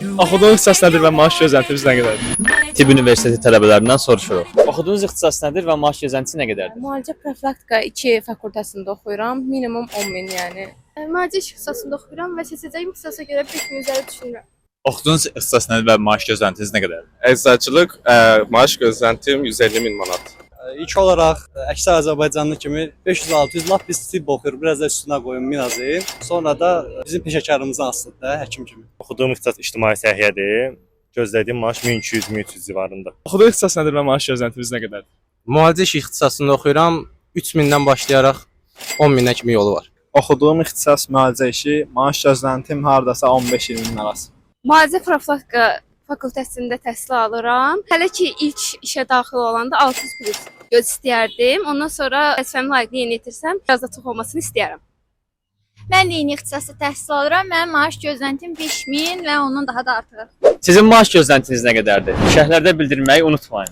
Oxuduğunuz ixtisas nədir və maaş gözləntiniz nə qədərdir? Tibb Universiteti tələbələrindən soruşuruq. Oxuduğunuz ixtisas nədir və maaş gözləntisi nə qədərdir? Müalicə profilaktika 2 fakültəsində oxuyuram. Minimum 10 min yəni. Müalicə iş ixtisasında oxuyuram və seçəcəyim ixtisasa görə 5000 üzəri düşünürəm. Oxuduğunuz ixtisas nədir və maaş gözləntiniz nə qədərdir? Eczacılıq, maaş gözləntim 150 min manat. İlk olaraq əksər azərbaycanlı kimi 500-600, lap biz tibb oxuyuruq, biraz da üstünə qoyun min azı. Sonra da bizim peşəkarımızdan asılıdır da, həkim kimi. Oxuduğum ixtisas ictimai səhiyyədir. Gözlədiyim maaş 1200-1300 civarında. Oxuduğunuz ixtisas nədir və maaş gözləntiniz nə qədərdir? Müalicə işi ixtisasında oxuyuram. 3000-dən başlayaraq 10 minə kimi yolu var. Oxuduğum ixtisas müalicə işi, maaş gözləntim hardasa 15-20 min arası. Müalicə profilaktika fakültəsində təhsil alıram. Hələ ki ilk işə daxil olanda 600 plus göz istəyərdim. Ondan sonra vəzifəmi layiqli yerinə yetirsəm, biraz da çox olmasını istəyərəm. Mən də eyni ixtisasda təhsil alıram. Mənim maaş gözləntim 5000 və ondan daha da artığı. Sizin maaş gözləntiniz nə qədərdir? Şərhlərdə bildirməyi unutmayın.